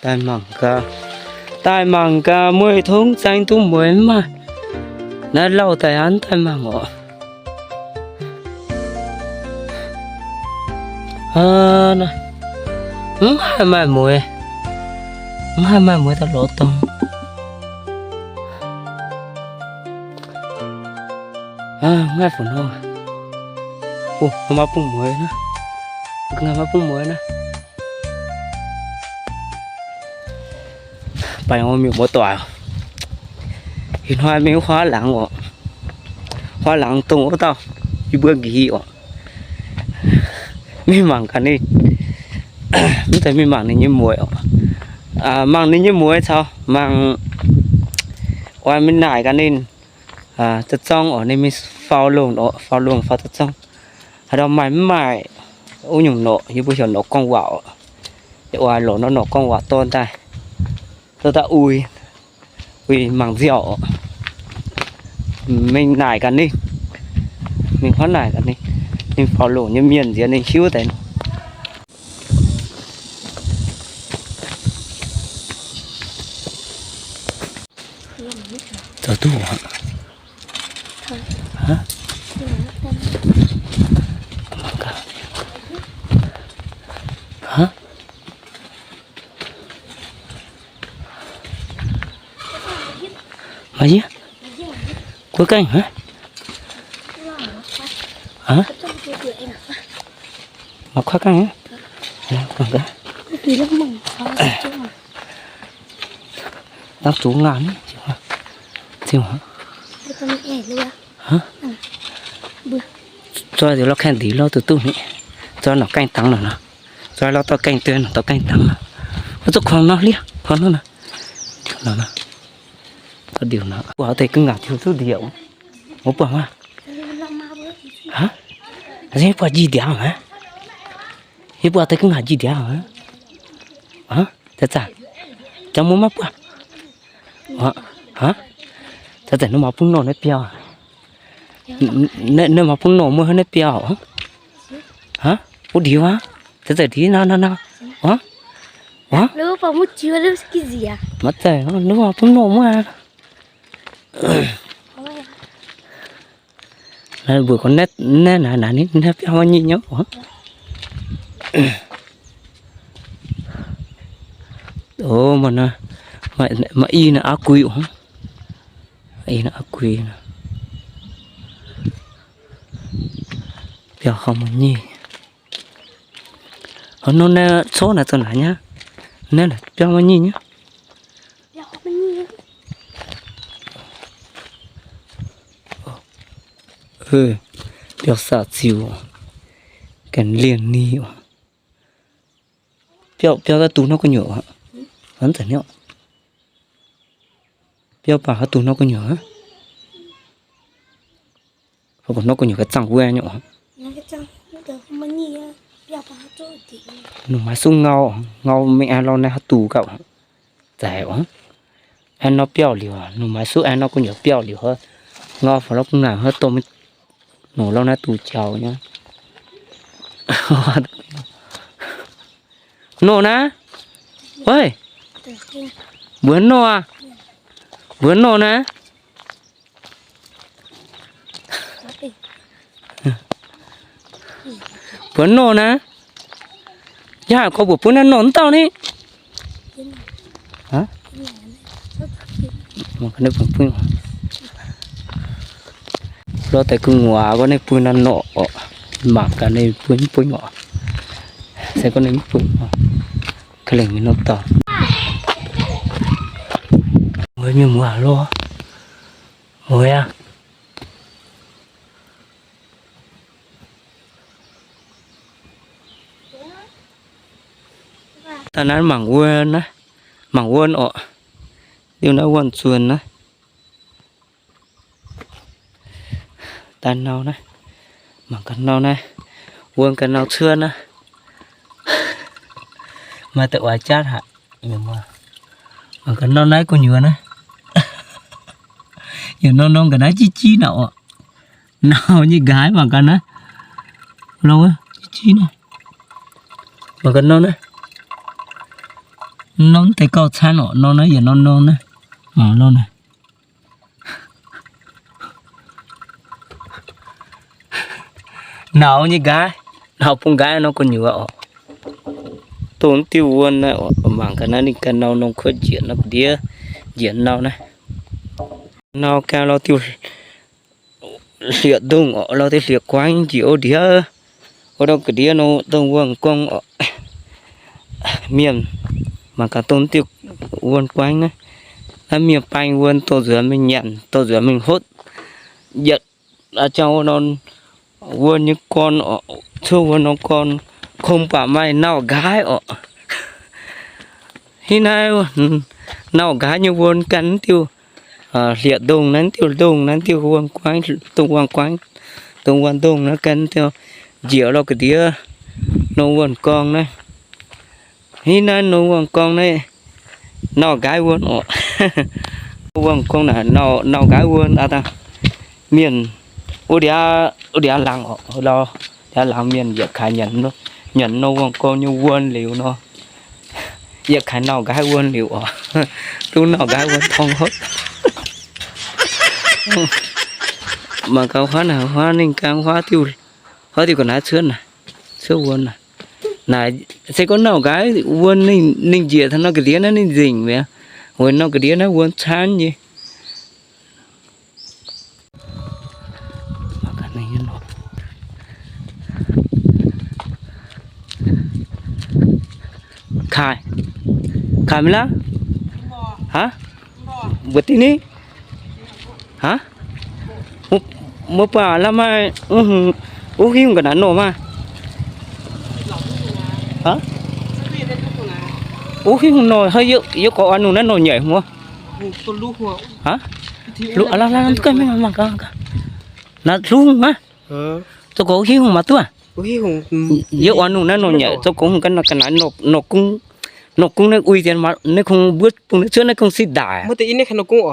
Daaih mangc gaax, daaih mangc gaax, mueiz tongv zaeng duqv mueiz mv maaih. Naaiv lauh daaih aqv, daaih mangc oc. Mv haih maaih mueiz, mv haih maaih mueiz daaih lorz dorngx. Ngaih fu nor, o, maiv bung mueiz naaiv, maiv bung mueiz naaiv. Baengh orn mienh muoz-doic, ih hnoi mingh huaav laangz oc. Huaav laangz dongh wuov dauh yie mbuo nqi oc. Mingh mangc gaax ninh, mv zeiz mingh mangc ninh nyei mueiz oc. Mangc ninh nyei mueiz caux mangc, oix mingh naaic gaax ninh daaih zorng oc, ninh mingh faaux longc oc, faaux longc faaux daaih zorng. Haaix ndau maaih mv maaih wuov nyungc norqc, yie mbuo heuc norqc gorngv waac oc. Yie oix lorz norqc gorngv waac dorh daaih, dorh daaih uix, uix mangc nziaauc oc. Mingh naaic gaax ninh, mingh huaav naaic gaax ninh, ninh faaux longc nyei mienh nziex ninh hiuv deix. Zoux duqv aqv. Maiv yie, kuov gaengh haic. Maiv kuov gaengh. Dangh zuqc ngaanc, zoi liuz lorz kaengh ndiev lorz duqv duqv ni, zoi norqc gaengh dangx nor, zoi lorz dorh gaengh dueiv norqc dorh gaengh dangx nor. Wuov zuqc kuangx nor liev, kuangx nor nor. Buatc deix ga'ngaanc jiu duqv ndiev, mbuo buatc maah. Aa, buatc njiec ndiangx maah. Yie buatc deix ga'ngaanc njiec ndiangx maah. Aa, zanc-zanc, jangx mbuo maiv buatc. Aa, zanc-zanc ninh maaih bung nor naaiv biauv. Ninh maaih bung nor muoz naaiv biauv. Aa, wuov ndiev maah. Zanc-zanc ndiev nor nor nor. Aa, maiv zeiz, ninh maaih bung nor muoz. Naaiv mbuo gorngv naaiv, naaiv, naaiv, naaiv biauv maiv nyieqv nyei oc. O, maaih i naaiv aqv gui oc. I naaiv aqv gui. Biauv horpc maiv nyieqv. Hnangv nor naaiv coqv naaiv zoux naaic nyei. Naaiv naaic biauv maiv nyieqv nyei. Biauv saac ziux, ganh lienh ni oc. Biauv, biauv daaih duqv nor gu'nyuoz aqv. Biauv baac haaix duqv nor gu'nyuoz aqv. Nor gu'nyuoz ga'zangh wuov nyei oc. Nungc maaih suqv ngau, ngau mingh aengx lorz naaiv haaix duqv gauh zaic oc. Aengx nor biauv liuz, nungc maaih suqv aengx nor gu'nyuoz biauv liuz, ngau faaux lorz gu'nguaaic haaix dorh mingh nungc lorz naaiv duqv jaux nyei. Nor naaiv, weic, mbuo nor aqv, mbuo nor naaiv. Mbuo nor naaiv. Yaac gorngv mbuo bun naaiv nor mv dauh ni. Lorz deix gu'nguaaz wuov ninh bun naaiv nor oc. Mangc gaax ninh bun mv bun oc. Se gorngv ninh mv bun oc, ka lengc mingh nor dauh. Mueiz mienh muoz lorz. Mueiz aqv. Daaih naaiv mangc wuov naaiv, mangc wuov oc. Liuz naaiv wuonh zuonh naaiv. Daaih nau naaiv, mangc gaax nau naaiv, wuonh gaax nau cuotv naaiv. Maaih deix oix jatv haic. Mangc gaax nau naaiv gu'nyuoz naaiv. Yaac nor nor ga'naaiv jiv jiv naaic oc. Nau nyei nqa'haav mangc gaax naaiv. Nor jiv jiv naaiv. Mangc gaax nor naaiv. Norm deix gauh camv orqc, norm naaiv yaac norm norm naaiv. Norm naaiv. Nauz nyei nqaaix, nauz bung nqaaix nor gu'nyuoz orqc. Dongh diuh wuonh naaiv orqc, mangc gaax naaiv ninh ganh nau norm kuotv njiec nor ga'ndiev, njiec nau naaiv. Nau ganh lorh diuh hlieqv-ndongh orqc, lorh diuh hlieqv-guaengv njiec wuov ndiev, wuov ndongh ga'ndiev nor dongh wuonh gorngv orqc. Mienh mangc gaax dongh diuh wuonh guaengv naaiv. Naaiv mienh baeng wuonh dorh nzuonx mingh nyanc, dorh nzuonx mingh hopv. Yietc a'jangv wuov norm wuonh nyei gorn orqc, cuotv wuonh norm gorn, kungx baac maaih nauc nqaaix orqc. Hnangv naaiv nauc nqaaix nyei wuonh gan diuh hlieqv-ndongh naaiv, diuh ndongh naaiv, diuh wuonh guaengv, dongh wuonh guaengv, dongh wuonh ndongh naaiv gan diuh njiec lorh ga'ndiev norm wuonh gorngv naaiv. Hnangv naaiv norm wuonh gorngv naaiv, nauc nqaaix wuonh orqc. Wuonh gorngv naaic, nauc nqaaix wuonh aqv dangh. Mienh wuov ndiav, wuov ndiav laangz orqc, lorh ndiav laangz mienh yietc kaaix nyanc, nyanc norm wuonh gorngv nyei wuonh liuz nor, yietc kaaix nauc nqaaix wuonh liuz orqc. Duqv nauc nqaaix wuonh tong hopv. Mangc gaax huaav naaic, huaav ninh gaeng huaav diuh, huaav diuh ga'naaiv cuotv naaic, cuotv wuonh naaic. Naaic se gorngv nauc nqaaix wuonh ninh, ninh njiec taux norm ga'ndiev naaiv ninh nzengc mi'aqv. Weic norm ga'ndiev naaiv wuonh camv nyei. Kaaix, kaaix mingh laav? Haaix? Mbuo dih ni? Haaix? Mbuo baac la'maih, wuov hiuv ga'naaiv nor maah. Haaix? Wuov hiuv nor, yie gorx oix nungh naaiv nor nyaic hmuangx. Haaix? Naaiv hluv hungh maah. Zoux gorx wuov hiuv hungh maiv duqv aqv. Yie oix nungh naaiv nor nyaic, zoux gorx hungh ga'naaiv nor, nor gungv naaiv uix dien, naaiv kungx mbuov bung naaiv cuotv naaiv kungx siqv ndaaix. Ga'naaiv nor gungv,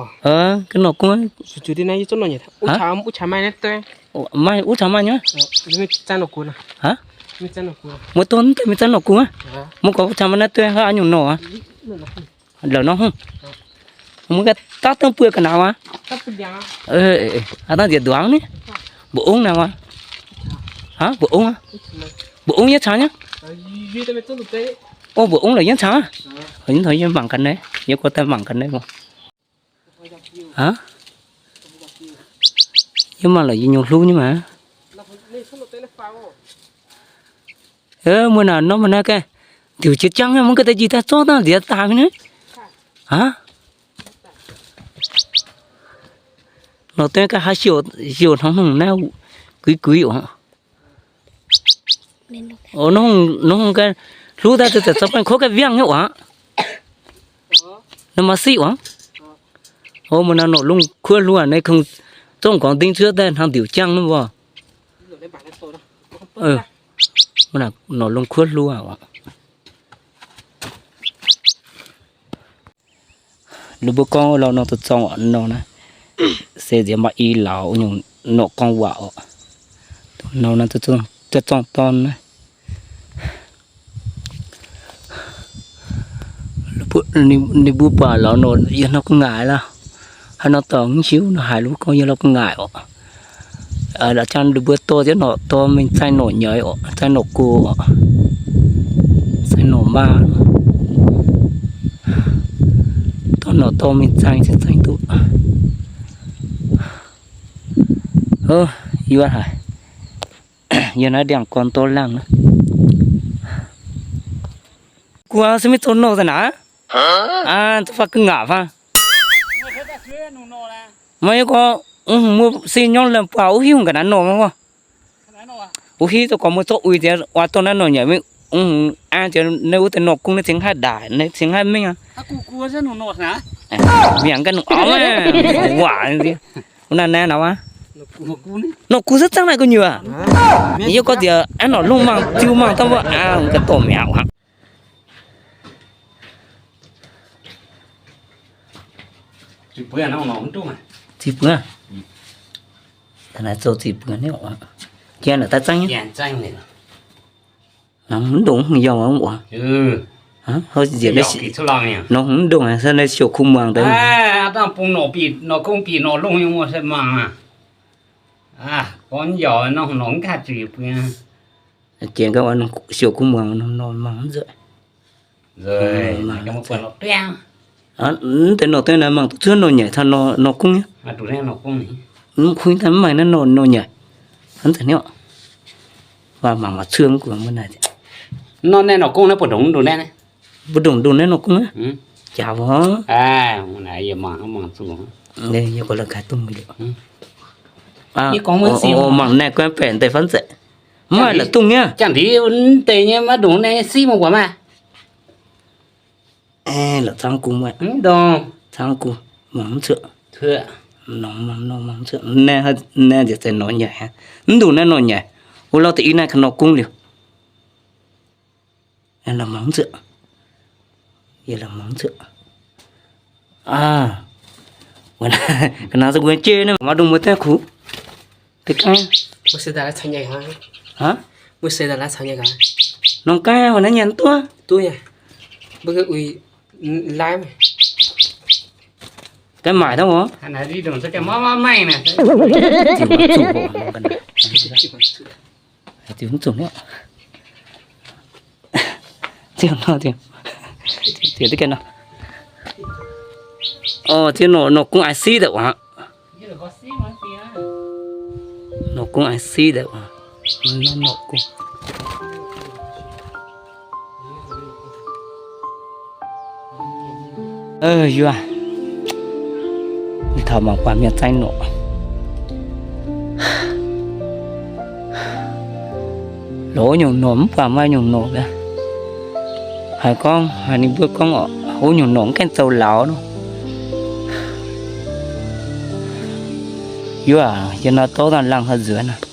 maaih wuov caux maaih nyei. Muoz-doic mv deix mingh zanc nor gungv aqv. Muoz-gorx wuov caux maaih naaiv dueiv hnangv, a'nyungc nor aqv. La'nor hungh, mbuo ganh daav dangh buo ga'naaiv aqv. Aav dangh nziex nduangx ni, mbu'ongv naaiv aqv. Aav, mbu'ongv aqv. Mbu'ongv yietv cangx nyei. O, mbu'ongv la'yietv cangx aqv. Yie mangc gaax naaiv, yie gorx daaih mangc gaax naaiv. Aav, yie mangc la'nyungc hlu nyei maah. Muoz naaic norm naaiv gaengh diuc jiex jangv nyei, mv gaax deix njiec daaih zorqv dangh nziex daaih mingh ni. Aav, nor deix ganh haaix siouc, siouc hnangv hungh naaiv guix guix oc. Nor hungh ganh hluv daaih zoux baengh kouv ganh viangh nyei oc. Naaiv maaih siqv oc. O, muoz naaiv norqc lungh kuotv hluv aqv, naaiv kungx zorqv m'nqorngv ding cuotv daaih hnangv diuc jangv nyei mbuo. Norqc lungh kuotv hluv aqv. Ninh mbuo gorngv lorh nor, zorng-zorng nor naaiv, se nziex maaih i lauz nyungc norqc gorngv waac oc. Nor naaiv zorng-zorng dorn naaiv. Ninh mbuo baac lauz nor, yie hnangv gu'nguaaic lorqc. Haaix nor dorngx mv hiuv nor, haiz ninh mbuo gorngv yie hnangv gu'nguaaic oc. La'jang ninh mbuo dorh ziex norqc dorh mingh zaih norqc nyei oc, zaih norqc go oc, zaih norqc maa. Dorh norqc dorh mingh zaih se zaih duqv. Yie haiz yie naaiv ndiangx-gorn dorh laangh naaiv. Gu'nguaaic se maiv zoux norqc daaih naaic. Aa, zoux faah gu'nguaaic faah. Maaih yie gorx, mbuo se nyorngv lamh buatc wuov hiuv hungh ga'naaiv norqc maiv wuov. Wuov hiuv zoux gorx mbuo zorqv uix nziex oix dorh naaiv norqc nyei mingh, an nziex naaiv wuov deix norqc gungv naaiv cingx haih ndaaic, naaiv cingx haih mingh aqv. Mingh ganh nungc auv, waac nziex. Wuov naaiv naaiv nor aqv. Norqc gungv se zangv naaic gu'nyuoz. Yie gorx nziex aengx norqc lungh mangc ziux mangc daaih mbuo aqv, ga'dorh mi'aqv aqv. Ziqc buo. Naaiv zoux ziqc buo ni oc. Jien naaic daaih zangv nyei. Mv ndongc hungh yauh oc. Nor hmz ndongc se naaiv siouc kuv muangx deix. Bung norqc bieqc norqc gong bieqc norqc lungh nyei wuov se mangc aqv. Gorngv yaac nor norqc mv gaax zuiz bun. Jiex gau, siouc kuv muangx nor mangc mv nzueic. Mv deix norqc deix naaiv mangc duqv cuotv norqc nyaic caux norqc gong nyei. Mv kuv daaih mv maaih naaiv norqc nyaic. Hnangv zanc niouv. Waac mangc maac cuong guangc mbuo naaic. Nor naaiv norqc gong naaiv buonc ndongc ndongc naaiv. Mbuo ndongc ndongc naaiv norqc gong aqv. Jaax wuov. Yie gorngv la'gaaix dongh liuz. Mangc naaiv guanh baeqc deix fai nzengc. Mv maaih la'dongh nyei. Jangx ndiev deix nyei maiv ndongc naaiv siqv mangc buatc maah. La'cangv gu, mv dongh cangv gu, mangc mv cuotv. Nor mangc, nor mangc mv cuotv. Naaiv nziec zeiz norqc nyaic. Mv ndongc naaiv norqc nyaic. Wuov lauh deix i naaiv ga'norm gong liuz. La'mangc mv cuotv. Yie la'mangc mv cuotv. Ga'naaiv se mbuo jeiv naaiv maiv ndongc mbuo daaih kuv. Norm gaengh naaiv nyanc duqv. Gaengh maaic daaih oc. Norqc gong ai siqv deix aqv. Norqc gong ai siqv deix aqv. Norqc gong. Yuoqv, taux mangc buatc mienh zaeng norqc. Lorz wuov nyungc norqc mv buatc maaih nyungc norqc. Haiz gorngv, haiz ninh mbuo gorngv oc, wuov nyungc norqc mv gaengh zoux lauz nor. Yuoqv, yie nor dorv daaih laangh haaix nzuonx naaic.